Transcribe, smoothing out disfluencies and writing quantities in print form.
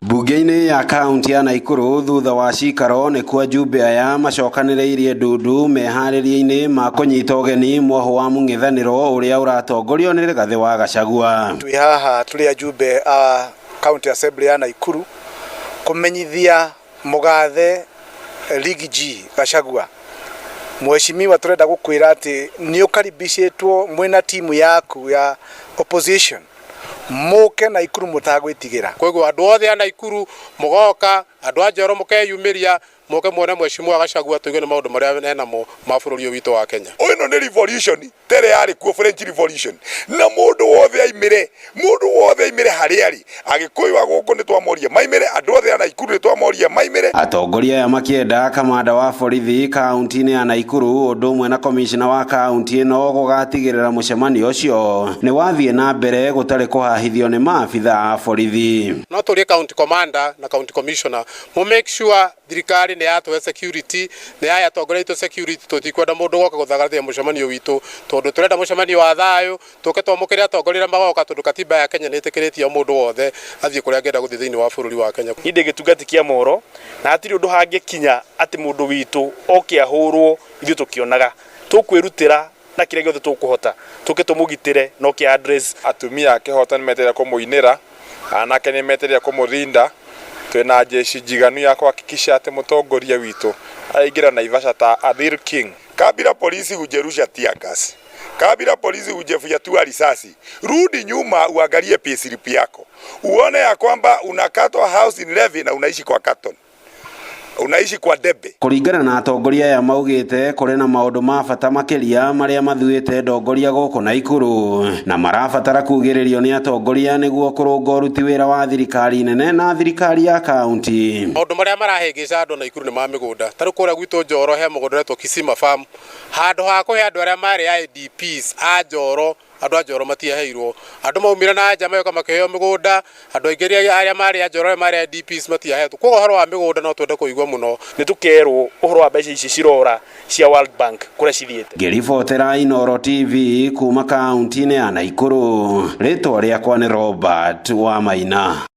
Mbunge-inĩ ya kaunti ya Naikuru thutha wa cikaro nĩkuo ajumbe aya macokanĩrĩirie ndundu meharĩria-inĩ ma kũnyita ũgeni mwoho wa mũng'ethanĩro ũrĩa ũratongorio nĩ Rigathĩ wa Gachagua. Twĩ haha tũrĩ ajumbe a County Assembly ya Naikuru kũmenyithia mũgathe Riggy G Gachagua, mheshimiwa, tũrenda gũkwĩra atĩ nĩ ũkaribicĩtwo mwĩna timu yaku ya opposition mũke Naikuru mũtagwĩtigĩra. Koguo andũ othe a Naikuru mũgoka, andũ a Njoro mũkeyumĩria, mũke muone mheshimiwa Gachagua, tũigue nĩ maũndũ marĩa enamo ma bũrũri ũyũ witũ wa Kenya. Ĩno nĩ revolution tere yarĩ kuo, French Revolution, na mũndũ wothe aimĩre, mũndũ wothe aimĩre harĩa arĩ. Agĩkũyũ a gũkũ nĩ twamoria maimĩre, andũ othe a Naikuru nĩ twamoria maimĩre. Atongoria aya makĩenda kamanda wa borithi kaunti-inĩ ya Naikuru ũndũ ũmwe na komishona wa kaunti ĩno gũgatigĩrĩra mũcemanio ũcio nĩ wathiĩ na mbere gũtarĩ kũhahithio nĩ maabitha a borithi. No tũrie county commander na county commissioner mu make sure thirikari nĩ yatũhe security, nĩ yahe atongoria aitũ security. Tũtikwenda mũndũ goka gũthagathia mũcemanio witũ, tondũ tũrenda mũcemanio wa thayũ, tũke twamũkĩre atongoria arĩa magoka, tondũ katiba ya Kenya nĩ ĩtĩkĩrĩtie o mũndũ wothe athiĩ kũrĩa angĩenda gũthiĩ thĩinĩ wa bũrũri wa Kenya. Niĩ ndĩ gĩtungati kĩa mohoro na hatirĩ ũndũ hangĩkinya atĩ mũndũ witũ oke ahũrwo ithuĩ tũkĩonaga. Tũkwĩrutĩra na kĩrĩa gĩothe tũkũhota tũke tũmũgitĩre na oke address. Atumia a kĩhoto nĩ metereire kũmũinĩra, anake nĩ metereire kũmũrinda. Twĩna jeshi njiganu ya kuhakikisha atĩ mũtongoria witũ aingĩra Naivasha ta a real king. Kabla polisi hujerusha tear gas, kabla polisi hujafyatua risasi, rudi nyuma uangalie payslip yako, uone ya kwamba unakatwa housing levy na unaishi kwa carton, unaishi kwa debe. Kũringana na atongoria aya, maugĩte kũrĩ na maũndũ ma bata makĩria marĩa mathuĩte ndongoria gũkũ Naikuru na marabatara kugĩrĩrio nĩ atongoria nĩguo kũrũnga ũruti wĩra wa thirikari nene na thirikari ya kaunti. Maũndũ marĩa marahĩngĩca andũ Naikuru nĩ ma mĩgũnda. Ta rĩu kũrĩa gwitũ Njoro he mũgũnda ũretwo Kisima Farm, handũ ha kũhe andũ arĩa marĩ IDPs a Njoro, andũ a Njoro matiaheirwo. Andũ maumire na nja magĩũka makĩheo mĩgũnda, andũ aingĩ arĩa marĩ a Njoro, arĩa marĩ IDPs, matiahetwo. Koguo ũhoro wa mĩgũnda no twende kũigua mũno. Nĩ tũkerwo ũhoro wa mbeca ici cirora cia World Bank kũrĩa cithiĩte. Ngĩribotera Inooro TV kuma kaunti-inĩ ya Naikuru, rĩtwa rĩakwa nĩ Robert Wamaina.